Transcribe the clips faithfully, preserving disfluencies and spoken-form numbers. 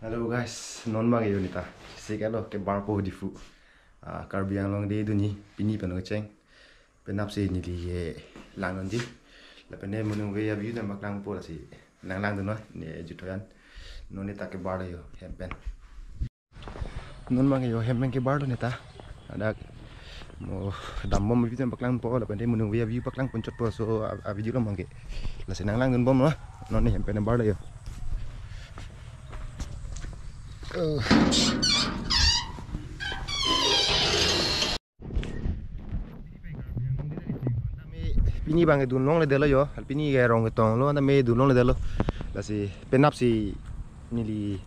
Hello guys, non bang yo neta. Sik alo ke barpo Diphu. Ah, Karbi Anglong Day dunji, pini pen kecheng. Penap si neli ke lang nonji. Lapen ne mo nungve a-view nangpaklangpo lasi nanglang dun non, ne juthoyan. Non neta kebar yo hem pen. Non bang yo hem pen kebar lo neta. Ladak mo dambom a-view nangpaklangpo, lapen ne mo nungve a-view paklangponchotpo, so a, a-video lo bang ke. Lasi nanglang dunbom lo. Non ne hem pen barlo yo. Oh. Pini bang ke dun longledetlo yo. Pini ke rong ketong lo, anta me dun longledetlo. Lasi penap si neli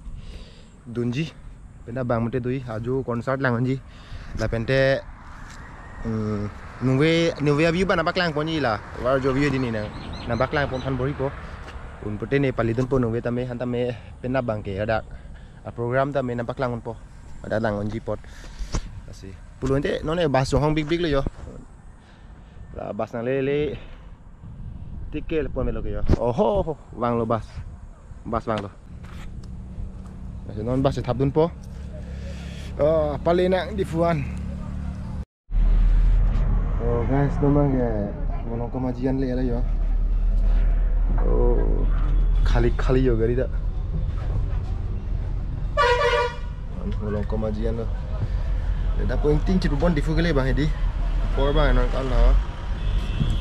dunji. Penap bang mate dui, ajo concert lang nonji. Lapen te, hmm, nungve, nungve a-view ba nangpaklangponji la. Var jo view dini nang, nangpaklangpon than bor-ipo. Un pute ne pali dunpo nungve tame, anta me penap bang ke ada a-program tame nangpaklangponpo. Ada lang nonji apot. Lasi pulo ante non ne bus chonghong bikbik lo yo. La bus nanglele. Ticket pon melo ke yo. Oho, ho, vanglo bus. Bus vanglo. Lasi non bus thap dunpo. Oh, pali nang Diphu an. Oh guys, non bang ke Molongkom aji an lelo yo. Oh, khali khali yo gari ta. Molongkom aji an lo. Ladak pu ingtingchit bon Diphu kele bang hedi. Apor bang non kan lo.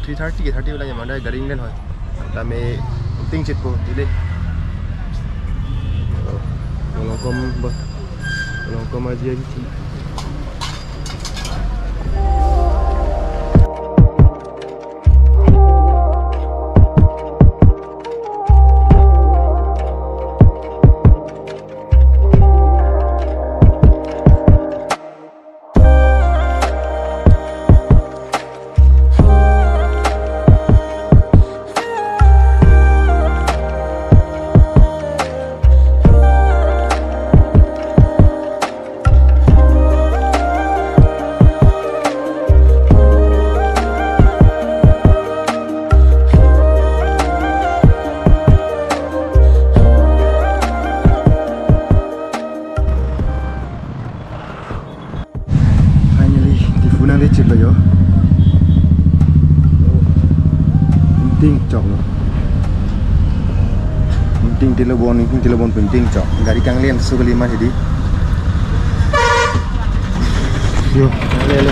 Three thirty ke thirty lang ya manda gari ingden hoi. Tame ingtingchitpo dili. Molongkom ba. Molongkom aji aji ti. Finally, Diphu nang reach lo yo. Ingtingchok lo. Ingting tilo bon, ingting tilo bon pu ingtingchok. Gari kanglen su kali ma hedi. Yo, lele.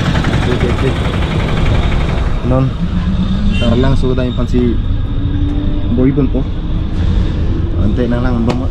Oke, oke. Non, nanglang su dai aphan si bor-iponpo. Ante nanglang bang ma.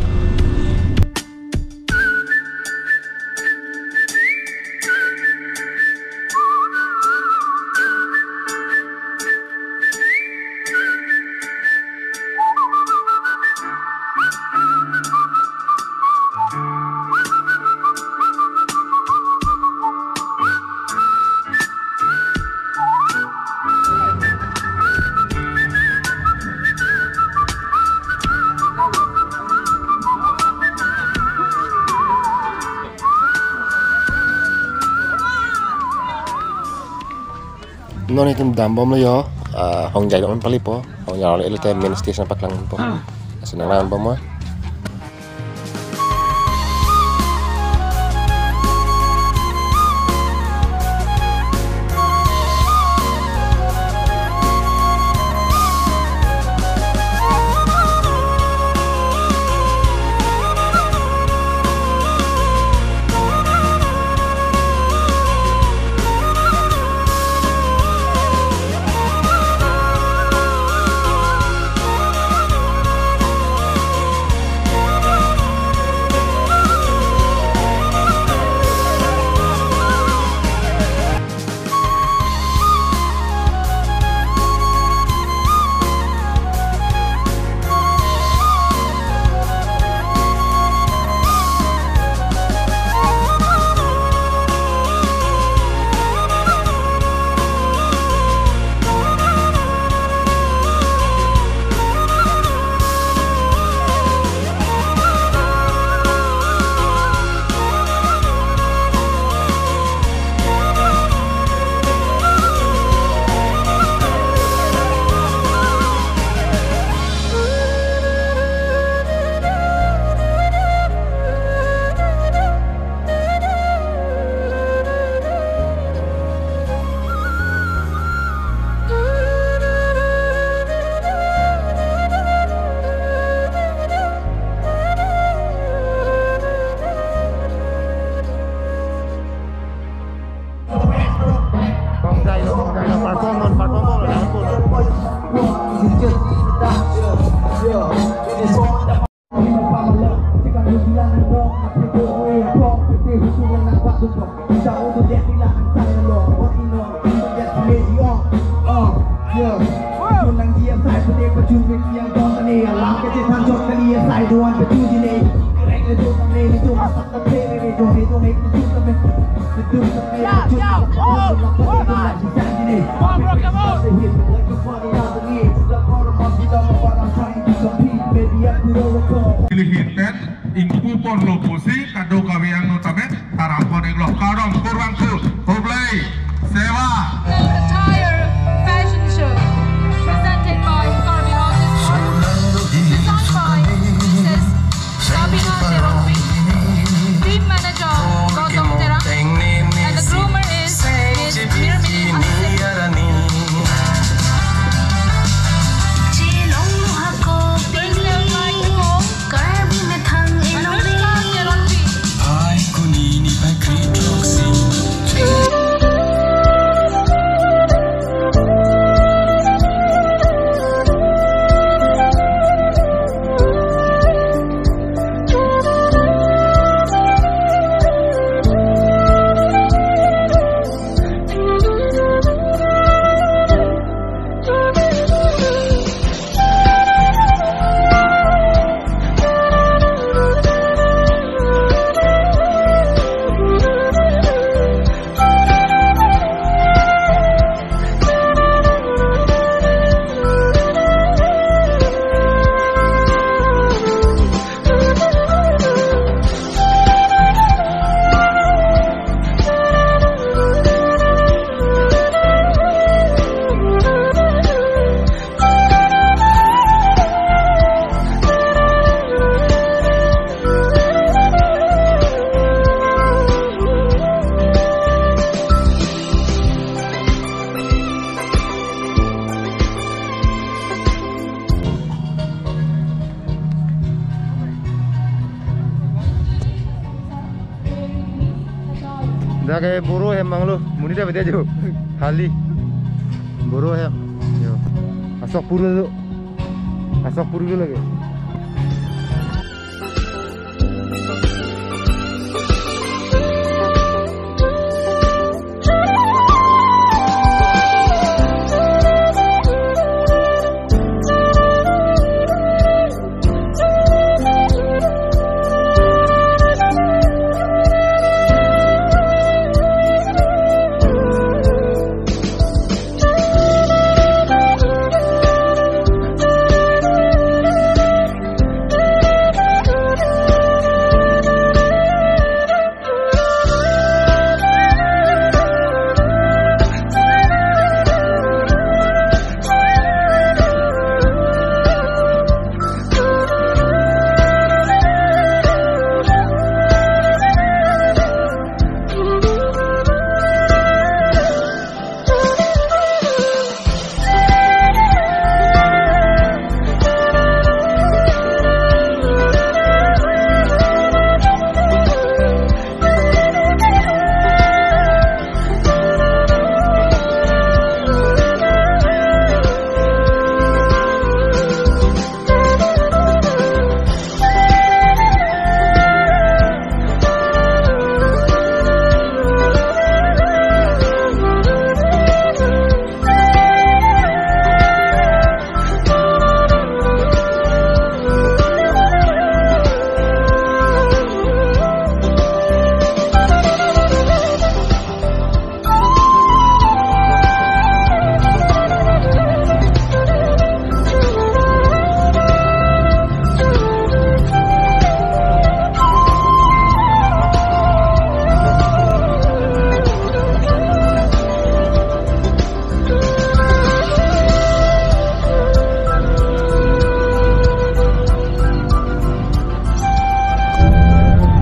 Non itum dambomlo yo, ah, Hongjai dong palipo, Hongjai le te main station paklangpo. Lasi nanglang bom ma. Pilihin pen ingpu ponlo pusi kadokave angno tame tarampon iklo. Kardom kurvangthu, khublei, seva. The attire fashion show presented by Karbi Houses Mall, designed by Missus Sabina Teronpi, team manager Gautam Terang, and the groomer is Miss Mirmini Hanse. Please welcome Anushka Teronpi. Dak ke Boro hem manglo, monit ta bete jo. Hali. Boro hem. Jo. Asokpur lo. Asokpur lo lake.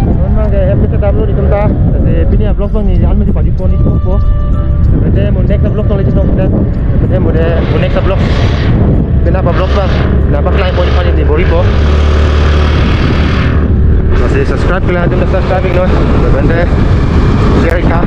Non abang ke hem ke sedap lo di kemta. Lasi pini a-vlog abang ni jan mesi padi pon di pon po. Bete mo next vlog tong lagi tong kita. Bete mo de mo next vlog. Pina pa vlog pa. Pina pa klai pon padi ni bori po. Lasi subscribe kela jom subscribe iknon. Bete share ikha.